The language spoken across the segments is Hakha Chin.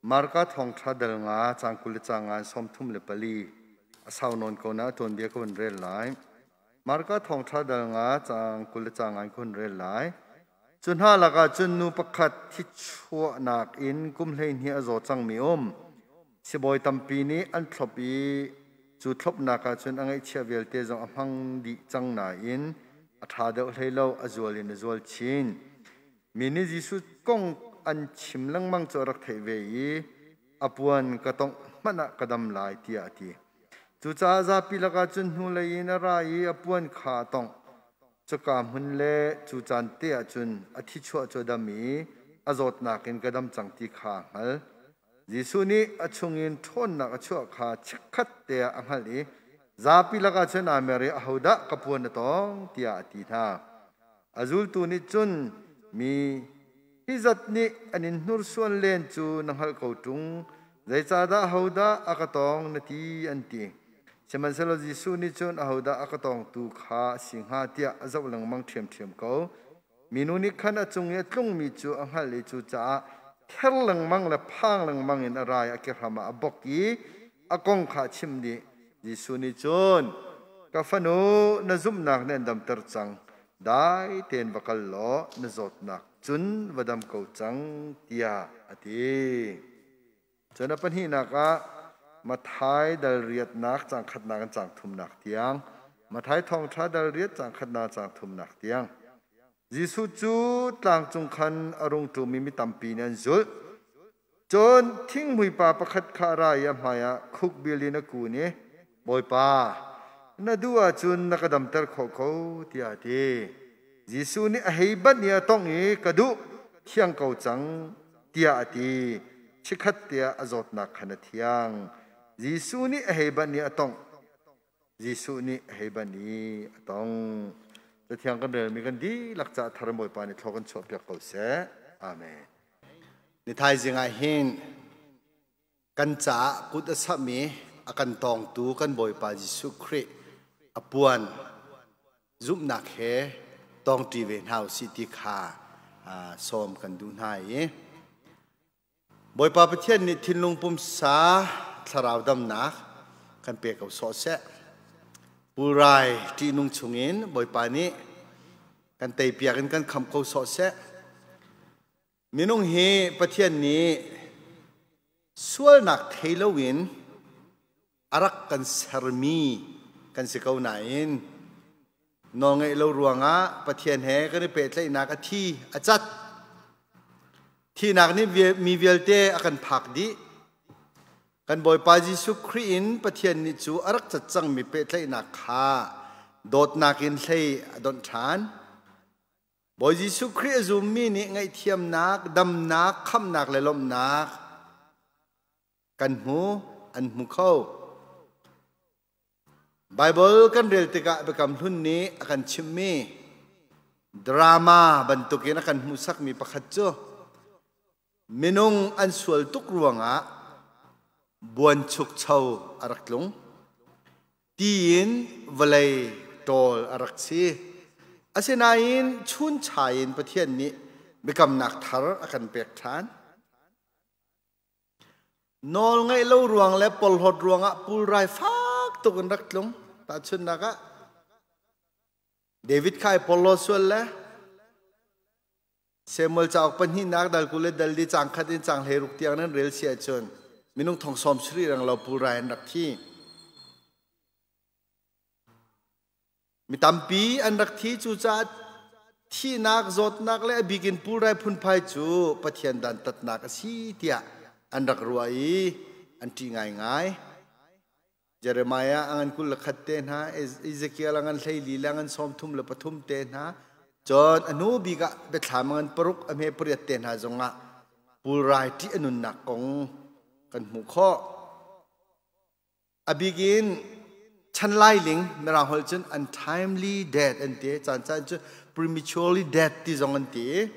Marka thawngṭha dal nga caang 20 le caang nga in 34 a sau nawn ko na tuanbia ka hun rel lai. Marka thawngṭha dal nga caang 20 le caang nga in ka hun rel lai. Cu hna lakah cun nu pakhat thichuahnak in kum 12 a zaw cangmi um. Sibawi tampi nih an thlop i cu thlopnak ah cun a ngeihchiah vialte zong a hmang dih cang nain a ṭha deuh hlei lo, a zual in a zual chin. Mi nih Jesuh kong an chim lengmang cu a rak theih ve i a puan ka tongh hmanh ah ka dam lai tiah a ti. Cucaah zapi lakah cun hnulei in a ra i a puan kha a tongh. Cuka hmun le cu caan te ah cun a thichuah cu a dam i a zawtnak in ka dam cang ti kha a hngal. Jesuh nih a chungin ṭhawnnak a chuah kha chikkhat te ah a hngalh i zapi lakah cun aa mer i ahodah ka puan a tawng tiah a ti hna. A zultu nih cun mi hi zat nih an in hnursuan len cu na hngalh ko ṭung, zeicahdah ahodah a ka tawng na ti an ti. Sihmanhsehlaw Jesuh nih cun ahodah a ka tawngtu kha a si hnga tiah a zoh lengmang ṭhiamṭhiam ko. Minu nih khan a cung i a tlungmi cu a hngalh i cucaah ther lengmang le phang lengmang in a rai a kehram ah a bok i a kong kha a chimh dih. Jesuh nih cun, Ka fanu, na zumhnak nih an damter cang. Dai tein va kal law na zawtnak cun va dam ko cang, tiah a ti. Cun a pahnihnak ah Matthai dal riatnak caang khatnak in caang thumnak tiang, Matthai thawngṭha dal riat caang khatnak caang thumnak tiang. Jesuh cu tlang cung khan a rung ṭum i mi tampi nih an zulh. Cun thinghmui pa pakhat kha a ra i a hmaiah khukbil in a kun i, Bawipa, na duh ahcun na ka damter khawh ko, tiah a ti. Jesuh nih a hei banh i a tongh i, Ka duh, thiang ko cang, tiah a ti. Chikkhat te ah a zawtnak khan a thiang. Jesuh nih a hei banh i a tongh. Jesuh nih a hei banh i a tong. Cathiang kan relmi kan dihlak caah thar Bawipa nih thlaw kan chuahpiak ko seh. Amen. Ni thaizing ah hin kan caah kut a samh i a kan tawngtu kan Bawipa Jesuh Khrih a puan zumhnak he tawngṭi ve hna usih ti kha sawm kan duh hna i Bawipa Pathian nih thinlung pumsa thlarau damnak kan pe ko sawh seh. Pulrai ṭihnung chungin Bawipa nih kan teipiak in kan khamh ko sawh seh. Minung hi Pathian nih sualnak thei loin a rak kan sermi kan si ko nain nawlngaih lo ruangah Pathian he kan i pehtlaihnak a thi a cat. Thihnak nih mi vialte a kan phak dih. Kan Bawipa Jesuh Khrih in Pathian nih cu a rak cat cangmi pehtlaihnak kha dawtnak in hlei a donh ṭhan. Bawi Jesuh Khrih a zummi nih ngaihthiamnak, damnak, khamhnak le lawmhnak kan hmu, an hmu kho. Baibal kan rel tikah Biakam Hlun nih a kan chimhmi drama bantukin a kan hmuhsakmi pakhat cu minung an sual tuk ruangah buanchukcho a rak tlung. Ti in vawlei ṭawl a rak si. Asinain chunchai in Pathian nih biakamnak thar a kan pek ṭhan. Nawl ngaih lo ruang le porhlawt ruangah pulrai fak tuk in rak tlung. Tahchunhnak ah David kha ai porhlaw sual le Samuel cauk pahnihnak dal 20 le dal li caang khat in caang 16 tiang nan rel si ahcun minung thong 70 reng lo pulrai an rak thi. Mi tampi an rak thi. Cucaah thihnak, zawtnak le a bik in pulrai phunphai cu Pathian dantatnak a si tiah an rak ruah i an ṭih ngaingai. Jeremiah a ngan 21 te hna, Ezekiel a ngan 14 le a ngan 33 te hna, cun a hnu bik ah Biathlam a ngan 6 a hme 8 te hna zongah pulrai ṭih a nunnak kong kan hmuh khawh. A bik in chan lailing Mirang holh cun untimely death an ti, caan caan cu prematurely death ti zong an ti.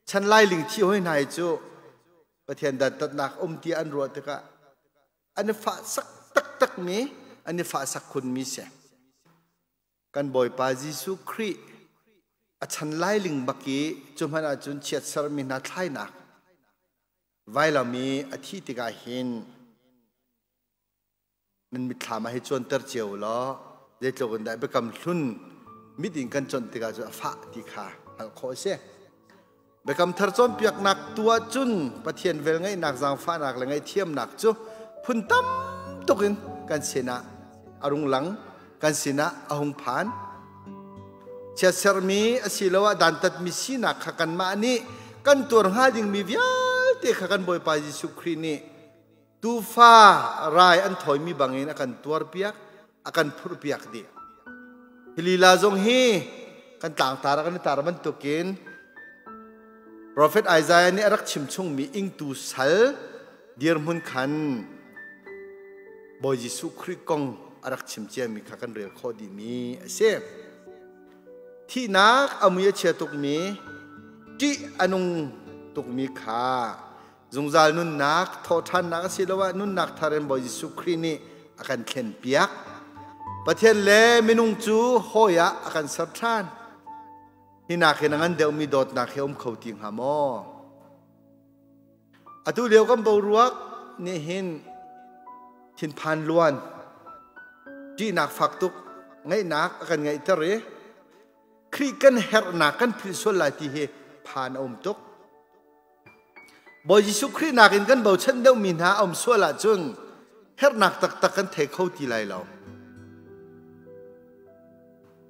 Chan lailing thi hoi hna hi cu Pathian dantatnak um ti an ruah tikah an i fahsak taktakmi, an i fahsak khunmi si. Kan Bawipa Jesuh Khrih a chan lailing bak i cu hmanh ahcun chiatsermi hna thlainak. Vailam i a thih tikah hin nan mitthlam ah hi cuanter cio law zeitluk in dah biakam hlun mit in kan cuanh tikah cu a fah ti kha hngalh khawh a si. Biakam thar cawnpiaknak tu ahcun Pathian velngeihnak, zaangfahnak le ngaihthiamnak cu phun tam tuk in kan sinah a rung lang, kan sinah a hung phan. Chiatsermi asiloah dantatmi sinak kha kanmah nih kan tuar hnga dingmi vialte kha kan Bawipa Jesuh Khrih nih tuufa rai an thawimi bangin a kan tuarpiak, a kan phurhpiak dih. Hi lila zong hi kan tlangtar ah kan i tar bantukin Profet Isaiah nih a rak chim chungmi ingtu sal dirhmun khan Bawi Jesuh Khrih kong a rak chim ciami kha kan rel khawh dihmi a si. Thihnak a mui a chia tukmi, ṭih a nung tukmi kha zungzal nunnak, thawhṭhannak asiloah nunnak thar in Bawi Jesuh Khrih nih a kan thlenpiak. Pathian le minung cu hawi ah a kan ser ṭhan. Hi nakin a ngan deuhmi dawtnak hi a um kho ti hnga maw? Atu lio kan boruak nih hin thinphan luan, ṭihnak fak tuk ngaihnak a kan ngeihter i Khrih kan herhnak kan philh sual lai ti hi phan a um tuk. Bawi Jesuh Khrih nakin kan bochan deuhmi hna a um sual ahcun herhnak taktak kan thei kho ti lai lo.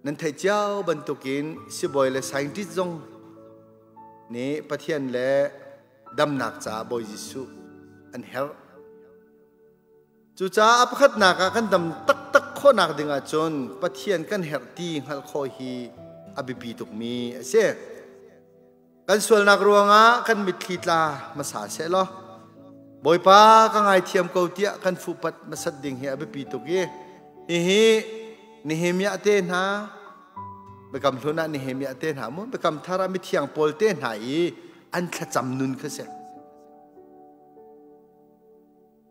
Nan theih cio bantukin sibawi le scientist zong nih Pathian le damnak caah Bawi Jesuh an herh. Cucaah a pakhatnak ah kan dam taktak khawhnak ding ahcun Pathian kan herh ti hngalh khawh hi a biapi tukmi a si. Kan sualnak ruangah kan mitthli tla hmasa seh law Bawipa ka ngaithiam ko tiah kan fuhpat hmasat ding hi a biapi tuk i hihi Nehemiah te hna Biakam Hlun ah Nehemiah te hna mu Biakam Thar ah mithiang Paul te hna i an thlacam nun kha si.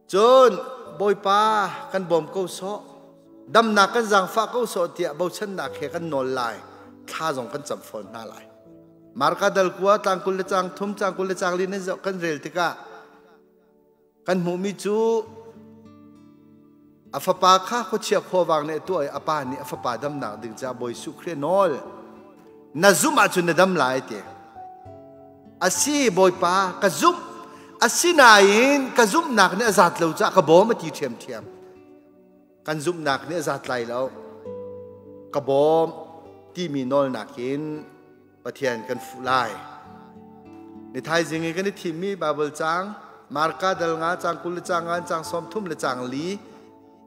Cun Bawipa kan bawm ko sawh, damnak kan zaangfah ko sawh tiah bochannak he kan nawl lai, thla zong kan cam fawn hna lai. Marka dal kua tlang 20 le cang thum cang 20 le cang li nan zoh kan rel tikah kan hmuhmi cu a fapa kha khuachia khuavang nih a tuah i a pa nih a fapa damnak ding caah Bawi Jesuh Khrih a nawl. Na zumh ahcun na dam lai ti. Asi Bawipa ka zumh. Asinain ka zumhnak nih a zat lo caah ka bawm a ti ṭhiamṭhiam. Kan zumhnak nih a zat lai lo. Ka bawm timi nawlnak in Pathian kan fuh lai. Ni thaizing i kan i thimmi Baibal caang Marka dal nga caang 20 le caang ngan caang 30 le caang li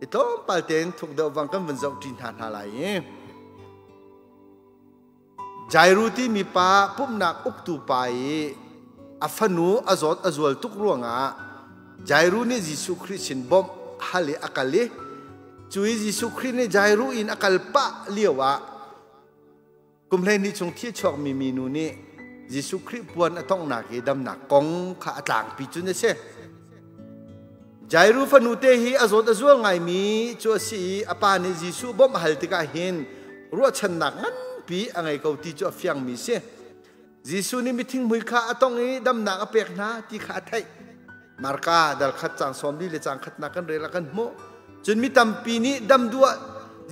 i tlawmpal tein thuk deuh vang kan vun zoh ṭi hna hna lai i Jairu timi pa pumhnak uktu pa i a fanu a zawt a zual tuk ruangah Jairu nih Jesuh Khrih sin bawmh hal i a kal i cu i Jesuh Khrih nih Jairu inn a kal pah lio ah Kum 12 chung thi a chuakmi minu nih Jesuh Khrih puan a tonghnak i damnak kong kha a tlangpi cun a si. Jairu fanu te hi a zawt a zual ngaimi cu a si i a pa nih Jesuh bawmh a hal tikah hin ruahchannak nganpi a ngei ko ti cu a fiangmi si. Jesuh nih mithinghmui kha a tong i damnak a pek hna ti kha a theih. Marka dal khat caang 40 le caang khatnak kan rel ah kan hmuh. Cun mi tampi nih dam duh ah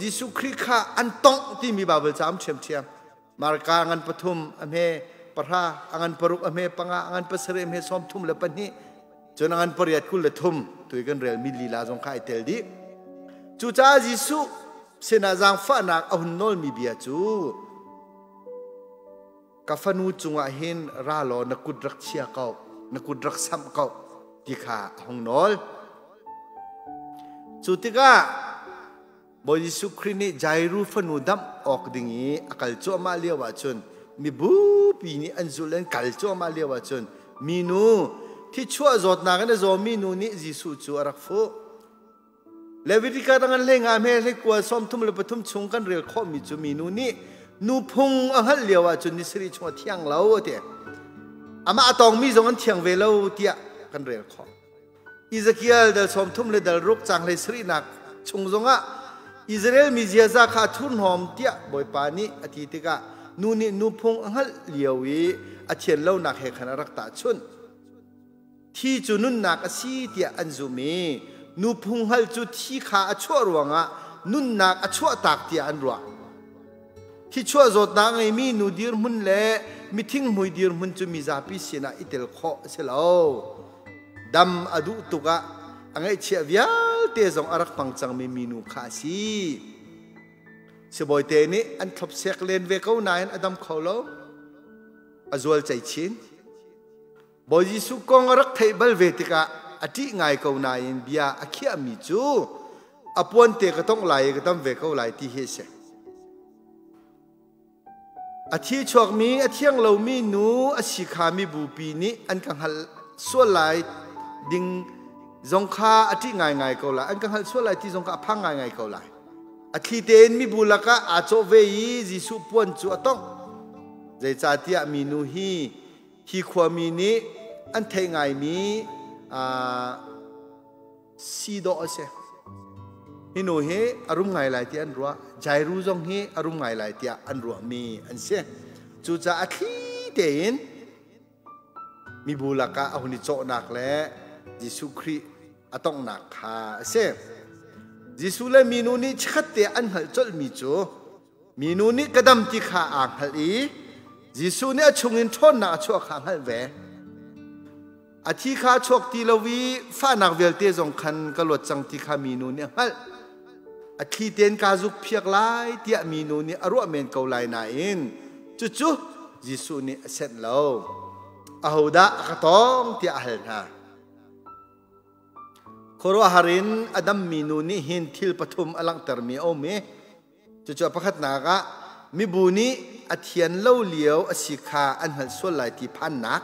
Jesuh Khrih kha an tongh timi Baibal ca um ṭhiamṭhiam. Marka ngan pathum a hme pahra, a ngan paruk a hme panga, a ngan pasarih a hme 32, cun a ngan pariat 23 tui kan relmi lila zong kha ai tel dih. Cucaah Jesuh sinah zaangfahnak a hun nawlmi bia cu ka fanu cungah hin ra law na kut rak chia ko, na kut rak samh ko ti kha a hung nawl. Cu tikah Bawi Jesuh Khrih nih Jairu fanu damh awk ding i a kal cuahmah lio ahcun mibupi nih an zulh an kal cuahmah lio ahcun minu thichuah zawtnak in a zawmi nu nih Jesuh cu a rak fuh. Leviticus a ngan hlei nga hme hlei kua 33 chung kan rel khawhmi cu minu nih nuphung a hngalh lio ahcun ni sarih chung a thiang lo a ti. Amah a tawngmi zong an thiang ve lo tiah kan rel khawh. Ezekiel dal 30 le dal ruk caang hlei sarihnak chung zongah Israel mi ziaza kha a thurhnawm tiah Bawipa nih a ti tikah nu nih nuphung a hngalh lio i a thian lonak he khan a rak tahchunh. Thi cu nunnak a si tiah an zumh i nu phunghngal cu thi kha a chuah ruangah nunnak a chuahtak tiah an ruah. Thichuah zawtnak a ngeimi nu dirhmun le mithinghmui dirhmun cu mizapi sinah i tel khawh a si lo. Dam a duh tuk ah a ngaihchiah vialte zong a rak hmang cangmi minu kha a si. Sibawite nih an thlopsek len ve ko nain a dam kho lo. A zual cei chin. Bawi Jesuh kong a rak theih bal ve tikah a ṭih ngai ko nain bia a khiahmi cu a puante ka tongh lai i ka dam ve ko lai ti hi a si. A thi chuakmi a thiang lomi nu a si kha mibupi nih an ka hngalh sual lai ding zong kha a ṭih ngaingai ko lai. An ka hngalh sual lai ti zong kha a phang ngaingai ko lai. A thli tein mibu lakah aa cawh ve i Jesuh puan cu a tongh. Zeicahtiah minu hi Hi khuami nih an theih ngaimi si dawh a si. Hi nu hi a rum ngai lai tiah an ruah. Jairu zong hi a rum ngai lai tiah an ruahmi an si. Cucaah a thli tein mibu lakah a hun i cawhnak le Jesuh Khrih a tonghnak kha a si. Jesuh le minu nih chikkhat te an hngalh colhmi cu Minu nih ka dam ti kha aa hngalh i Jesuh nih a chungin ṭhawnnak a chuah kha a hngalh ve. A thi kha a chuak ti lo i fahnak vialte zong khan ka luat cang ti kha minu nih a hngalh. A thli tein kaa zuk phiak lai tiah minu nih a ruah men ko lai nain cucu Jesuh nih a senh lo. Ahodah a ka tawng tiah a hal hna. Khuaruahhar in a dammi nu nih hin thil pathum a langhtermi a um i Cucu a pakhatnak ah mibu nih a thian lo lio a si kha an hngalh sual lai ti phannak.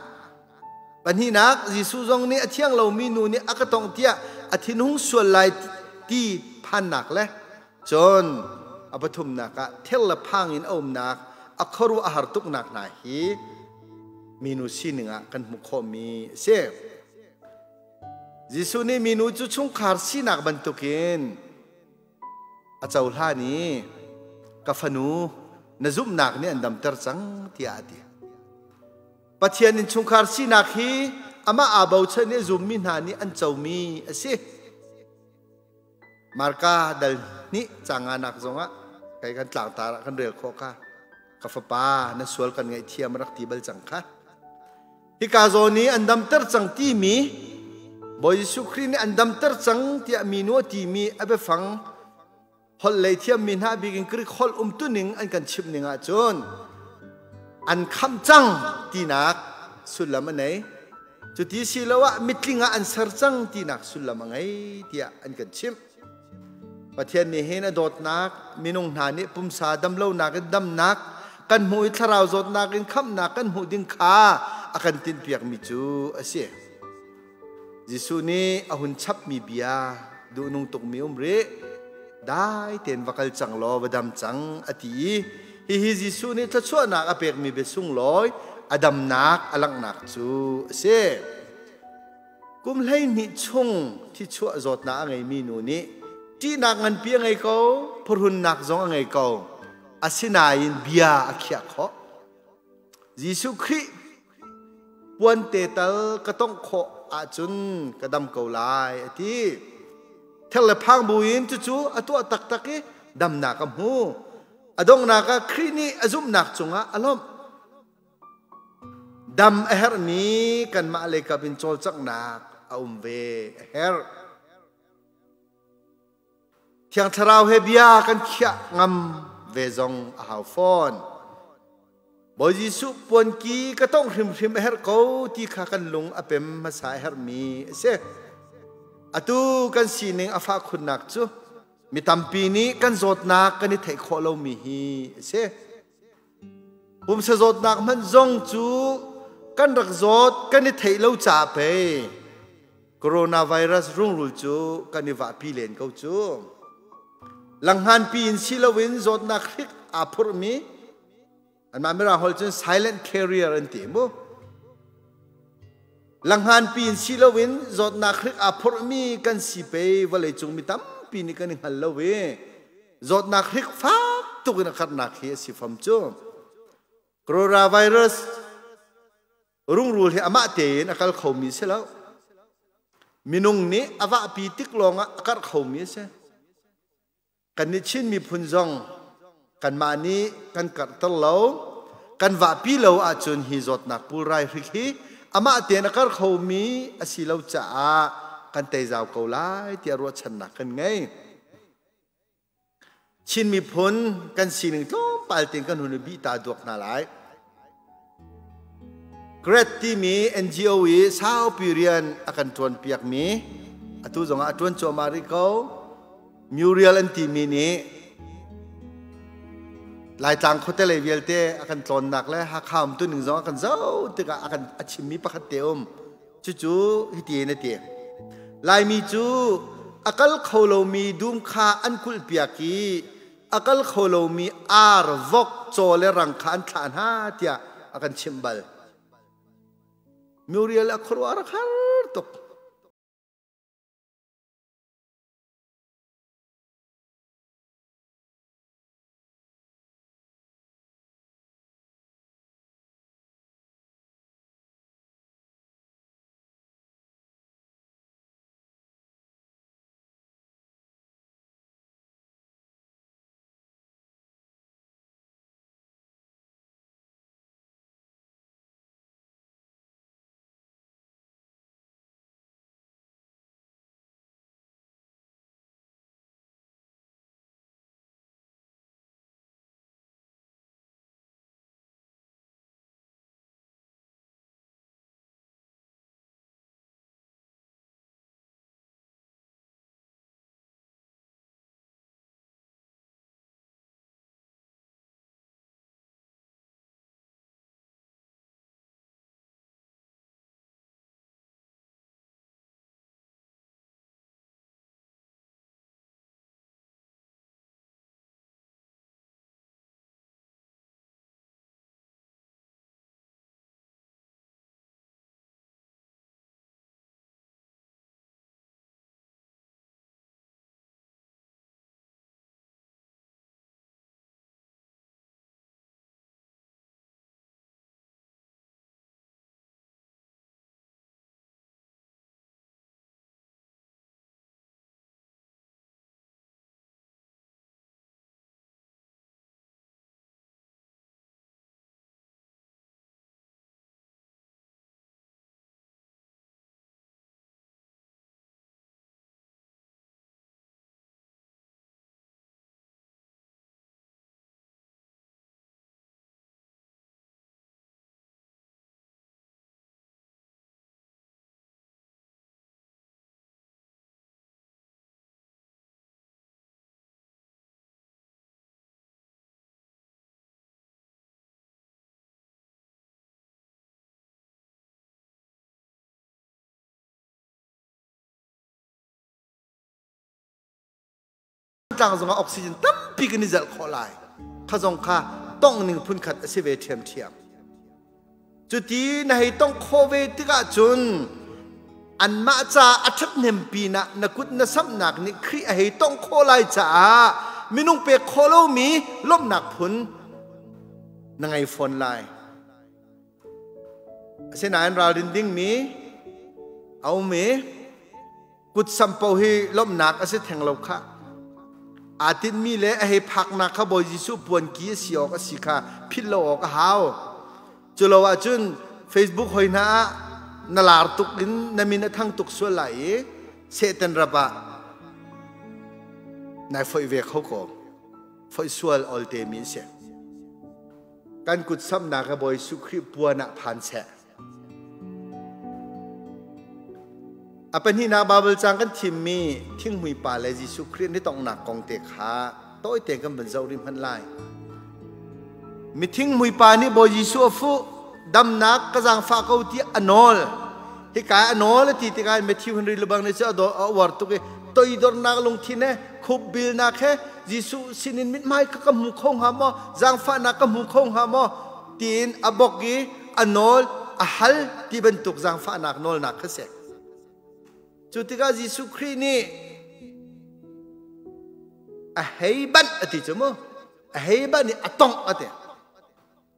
Pahnihnak, Jesuh zong nih a thiang lomi nu nih a ka tongh tiah a thinhung sual lai ti phannak le cun a pathumnak ah thil le phang in a umnak a khuaruah a har tuknak hna hi minu sining ah kan hmuh khawhmi a si. Jesuh nih minu cu chungkhar sinak bantukin A cohlan i ka fanu na zumhnak nih an damter cang tiah a ti. Pathian innchungkhar sinak hi amah aa bochan i a zummi hna nih an comi a si. Marka dal hnih canganak zongah kai kan tlangtar ah kan rel khawh kha ka fapa na sual kan ngaihthiam rak ti bal cang kha. Hika zawn i an damter cang timi Bawi Jesuh Khrih nih an damter cang tiah minu a timi a biafang holh lei thiammi hna bik in Greek holh umtuning an kan chimh ning ahcun an khamh cang tinak sullam a nei. Cuti siloah mitling ah an ser cang tinak sullam a ngei tiah an kan chimh. Pathian nih hin a dawtnak minung hna nih pumsa damlonak in damnak kan hmuh i thlarau zawtnak in khamhnak kan hmuh ding kha a kan tinhpiakmi cu a si. Jesuh nih a hun chapmi bia duhnung tukmi um rih. Dai tein va kal cang law va dam cang a ti i hihi Jesuh nih thluachuahnak a pekmi bia sunglawi a damnak a langhnak cu a si. Kum 12 chung thichuah zawtnak a ngeimi nu nih ṭihnak nganpi a ngei ko, phuhrunnak zong a ngei ko. Asinain bia a khiah khawh. Jesuh Khrih puante tal ka tongh khawh ahcun ka dam ko lai a ti. Thek le phang buin cucu a tuah taktak i damnak a hmu. A donghnak ah Khrih nih a zumhnak cungah a lawmh. Dam a herhmi kanmah leikap in cawlcanghnak a um ve a herh. Thiang Thlarau he bia kan khiah ngam ve zong a hau fawn. Bawi Jesuh puanki ka tongh hrimhrim a herh ko ti kha kan lung a pem hmasa a herhmi a si. Atu kan sining a fah khunnak cu mi tampi nih kan zawtnak kan i theih khawh lomi hi a si. Pumsa zawtnak hmanh zong cu kan rak zawt kan i theih lo caah pei coronavirus rungrul cu kan i vahpi len ko cu. Langhnganpi in si loin zawtnak hrik aa phurhmi anmah mirang holh cun silent carrier an ti mu. Langhnganpi in si loin zawtnak hrik aa phurhmi kan si pei vawleicung mi tampi nih kan i hngal lo i Zawtnak hrik fak tuk in a karhnak hi a si fam cu. Coronavirus rungrul hi amah tein a kal khomi si lo. Minung nih a vahpi tik lawngah a karh khomi a si. Kannih Chin miphun zong kanmah nih kan karhter lo, kan vahpi lo ahcun hi zawtnak pulrai hrik hi amah tein a karh khomi a si lo caah kan tei zau ko lai tiah ruahchannak kan ngei. Chin miphun kan sining tlawmpal tein kan hun i bih ta duak hna lai. GRED timi NGO i saupi rian a kan ṭuanpiakmi atu zongah a ṭuan cuahmah rih ko. Muriel an timi nih Laitlang khuate lei vialte a kan tlawnnak le Hakha um tuning zong a kan zoh tikah a kan a chimmi pakhat te um. Cucu hiti in a ti. Laimi cu a kal kho lomi dum kha an kulhpiak i a kal kho lomi ar, vok, caw le rang kha an thlah hna tiah a kan chimh bal. Muriel a khuaruah a rak har tuk. Tlang zongah oxygen tampi kan i zelh khawh lai. Kha zong kha tong ning phunkhat a si ve ṭhiamṭhiam. Cuti na hei tong khawh ve tikah cun anmah ca a ṭhathnem pinah na kut na samhnak nih Khrih a hei tong khawh lai caah minung pek khawh lomi lawmhnak phun na ngei fawn lai. Asinain ralrin dingmi a um i kut sampo hi lawmhnak a si theng lo khah. Aa tinhmi le a hei phaknak kha Bawi Jesuh puanki a si awk a si kha philh lo awk a hau. Cu lo ahcun Facebook hoi hna ah na lar tuk in na min a thang tuk sual lai i Satan rap ah nai foih ve kho ko. Foih sual olte mi a si. Kan kut samnak a Bawi Jesuh Khrih puan ah phan seh. A pahnihnak Baibal caang kan thimmi thinghmui pa le Jesuh Khrih an i tonghnak kong te kha tawite kan van zoh rih hmanh lai. Mi thinghmui pa nih Bawi Jesuh a fuh, damnak ka zaangfah ko ti a nawl. Hika a nawl a ti tikah Matthew Henry lebang nih cu a uar tuk i toidornak lungthin he khupbilnak he Jesuh sinin mithmai ka ka hmu kho hnga maw, zaangfahnak ka hmu kho hnga maw tiin a bok i a nawl a hal ti bantuk zaangfahnak nawlnak kha si. Cu tikah Jesuh Khrih nih a hei banh a ti cu mu a hei banh i a tongh a ti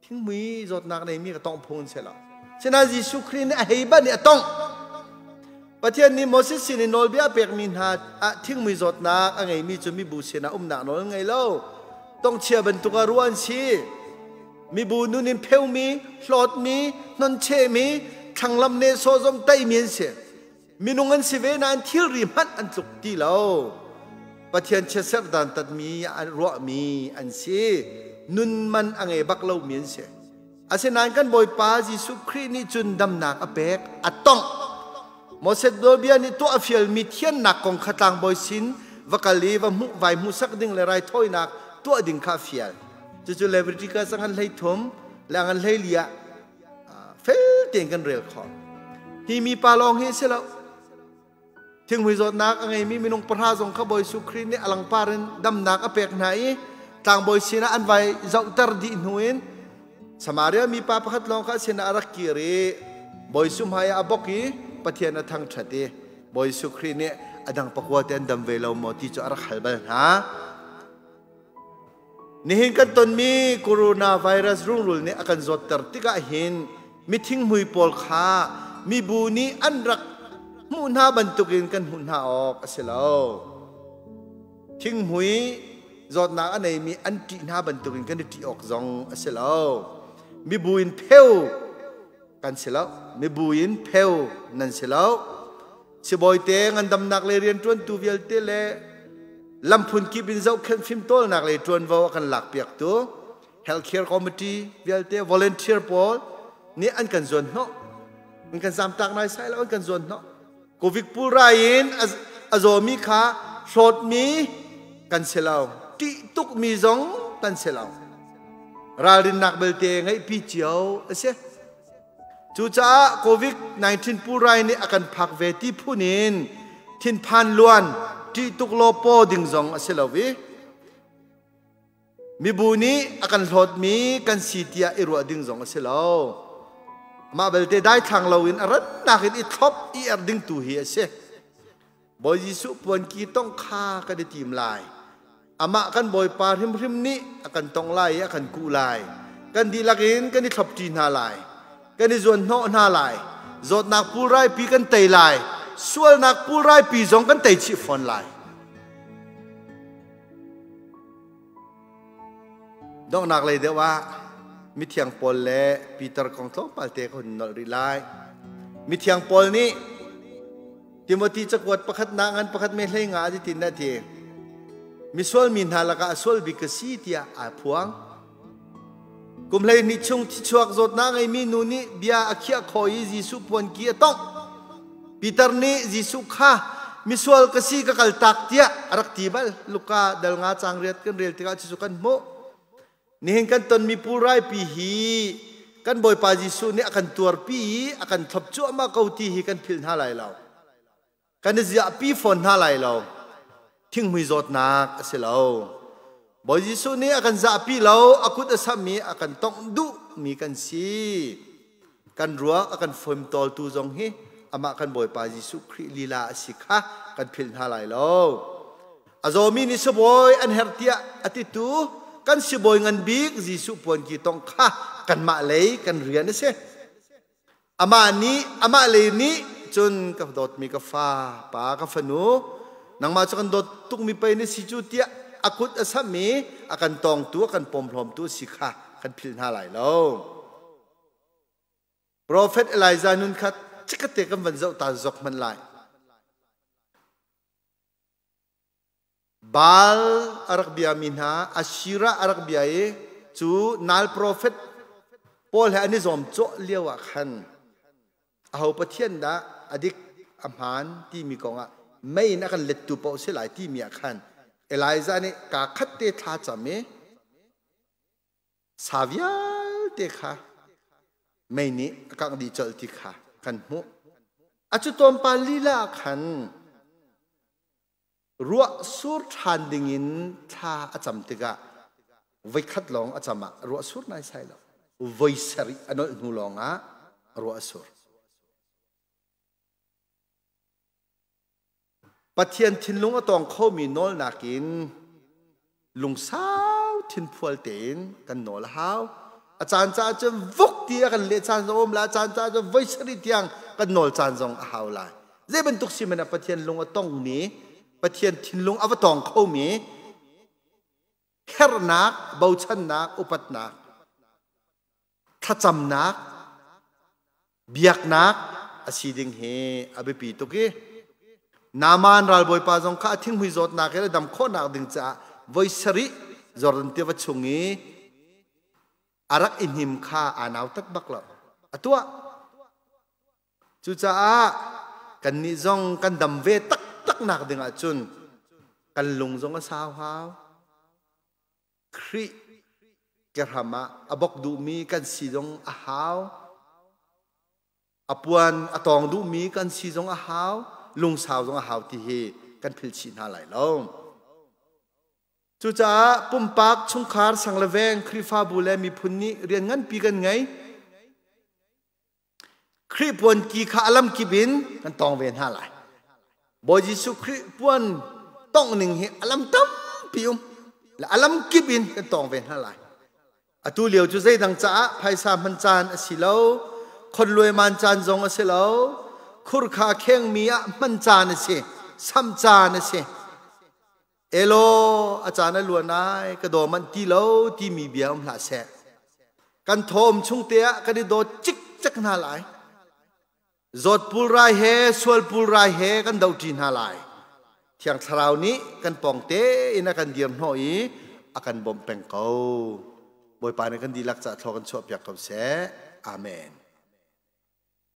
thingmui zawtnak neimi ka tongh phung an si lo sinain Jesuh Khrih nih a hei banh i a tongh. Pathian nih Moses sin in nawlbia a pekmi hna ah thingmui zawtnak a ngeimi cu mibu sinah umnak nawl an ngei lo. Tongchia bantuk ah ruah an si. Mibu nun in pheumi, hlawtmi, hnonchehmi, thlanglam nehsawh zong taimi an si. Minung an si ve nain thilri hmanh an tluk ti lo. Pathian chiatserh dantatmi ruahmi an si. Nun man a ngei bak lomi an si. Asinain kan Bawipa Jesuh Khrih nih cun damnak a pek, a tongh. Moses nawlbia nih tuah a fialmi thiannak kong kha tlangbawi sin va kal i va hmuh vai hmuhsak ding le raithawinak tuah ding kha a fial. Cucu Leviticus a ngan 13 le a ngan 14 ah fel tein kan rel khawh. Hi mi pa lawng hi a si lo. Thinghmui zawtnak a ngeimi minung pahra zong kha Bawi Jesuh Khrih nih a langpar in damnak a pek hna i tlangbawi sinah an vai zohter dih hnu in Samaria mipa pakhat lawng kha a sinah a rak kir i Bawi Jesuh hmai ah a bok i Pathian a thangṭhat i Bawi Jesuh Khrih nih a dang pakua te an dam ve lo maw ti cu a rak hal bal hna. Nihin kan tonmi coronavirus rungrul nih a kan zawtter tikah hin mithinghmui pawl kha mibu nih an rak hmuh hna bantukin kan hmuh hna awk a si lo. Thinghmui zawtnak a neimi an ṭih hna bantukin kan i ṭih awk zong a si lo. Mibu in pheu kan si lo. Mibu in pheu nan si lo. Sibawi te ngandamnak le rianṭuantu vialte le lamphun kip in zohkhenh fimtawlnak le ṭuanvo a kan lakpiaktu healthcare committee vialte volunteer pawl nih an kan zuan hnawh, an kan zamtak nai sai lo, an kan zuan hnawh. Covid pulrai in a zawmi kha hlawtmi kan si lo, ṭih tukmi zong kan si lo, ralrinnak belte ngeihpi cio a si. Cucaah COVID-19 pulrai nih a kan phak ve ti phun in thinphan luan, ṭih tuk law paw ding zong a si lo i mibu nih a kan hlawtmi kan si tiah i ruah ding zong a si lo. Mah belte daithlang loin a rannak in i thlop i er ding tu hi a si. Bawi Jesuh puanki tongh kha kan i tim lai. Amah kan Bawipa hrimhrim nih a kan tongh lai i a kan kuh lai. Kan dihlak in kan i thlopṭi hna lai. Kan i zuanhnawh hna lai. Zawtnak pulraipi kan tei lai. Sualnak pulraipi zong kan tei chih fawn lai. Donghnak lei deuh ah mithiang Paul le Peter kong tlawmpal te ka hun nolh rih lai. Mithiang Paul nih Timothy cakuat pakhat na ngan pakhat me hlei nga ti tin a ti. Misual mi hna lakah a sual bik ka si tiah aa phuang. Kum 12 chung thichuak zawtnak ngeimi nu nih bia a khiah khawh i Jesuh puanki a tongh. Peter nih Jesuh kha misual ka si ka kaltak tiah a rak ti bal. Luka dal nga caang riat kan rel tikah cucu kan hmuh. Nihin kan tonmi pulraipi hi kan Bawipa Jesuh nih a kan tuarpi i a kan thlop cuahmah ko ti hi kan philh hna lai lo. Kan i ziahpi fawn hna lai lo. Thinghmui zawtnak a si lo. Bawi Jesuh nih a kan zahpi lo, a kut a samh i a kan tongh duhmi kan si. Kan ruak a kan fimtawltu zong hi amah kan Bawipa Jesuh Khrih lila a si kha kan philh hna lai lo. A zawmi nih sibawi an herh tiah a titu kan sibawi ngan bik Jesuh puanki tongh kha kanmah lei kan rian a si. Amah nih amah lei nih cun ka dawtmi ka fa pa ka fanu, nangmah cu kan dawt tukmi pei na si cu tiah a kut a samh i a kan tawngtu, a kan pawmhlawmtu a si kha kan philh hna lai lo. Profet Elijah nun kha chikkhatte kan van zoh ta zok hmanh lai. Baal a rak biami hna, Asherah a rak bia i cu nal profet pawl he an i zuamcawh lio ah khan aho pathian dah a dik a hmaan timi kongah mei in a kan lettu paoh si lai timi ah khan Elijah nih kaa khat te thla cam i sa vialte kha mei nih a kangh dih colh ti kha kan hmuh. A cu tlawmpal lila ah khan Ruah sur ṭhan dingin thla a cam tikah voikhat lawng a cam ah ruah sur naisai lo. Voi sarih a nolh hnu lawngah ruah a sur. Pathian thinlung a tawng khomi nawlnak in lungsau thinphual tein kan nawl a hau. A caan caah cun vuk ti a kan leh caan zong a um lai, a caan caah cun voi sarih tiang kan nawl caan zong a hau lai. Zei bantuk si hmanh ah Pathian lung a tongmi, Pathian thinlung a va tong khomi herhnak, bochannak, upatnak, thlacamnak, biaknak a si ding hi a biapi tuk i Naaman ralbawipa zong kha a thinghmui zawtnak in a dam khawhnak ding caah voi sarih Jordan tiva chung i a rak i hnim kha aa nautat bak lo. A tuah. Cucaah kannih zong kan dam ve taktak nak ding ahcun kan lung zong a sau hau. Khrih kehram ah a bok duhmi kan si zong a hau. A puan a tawng duhmi kan si zong a hau. Lungsau zong a hau ti hi kan philh chih hna lai lo. Cucaah pumpak, chungkhar, sang le veng, Khrihfabu le miphun nih rian nganpi kan ngei. Khrih puan ki kha a lam kip in kan tawng ve hna lai. Bawi Jesuh Khrih puan tongh ning hi a lam tampi um. Le a lam kip in kan tawng ve hna lai. Atu lio cu zeidang caah phaisa hman caan a si lo, khonluai man caan zong a si lo, khurkha khengmi ah hman caan a si, sam caan a si. Elaw, a caan a luan ai, ka daw manh ti lo timi bia um hlah seh. Kan thawm chung te ah kan i dawt cikcek hna lai. Zawt pulrai he sual pulrai he kan doṭi hna lai. Thiang Thlarau nih kan pawng tein a kan dir hnawh i a kan bawmh peng ko. Bawipa nih kan dihlak ca thlaw kan chuahpiak ko seh. Amen.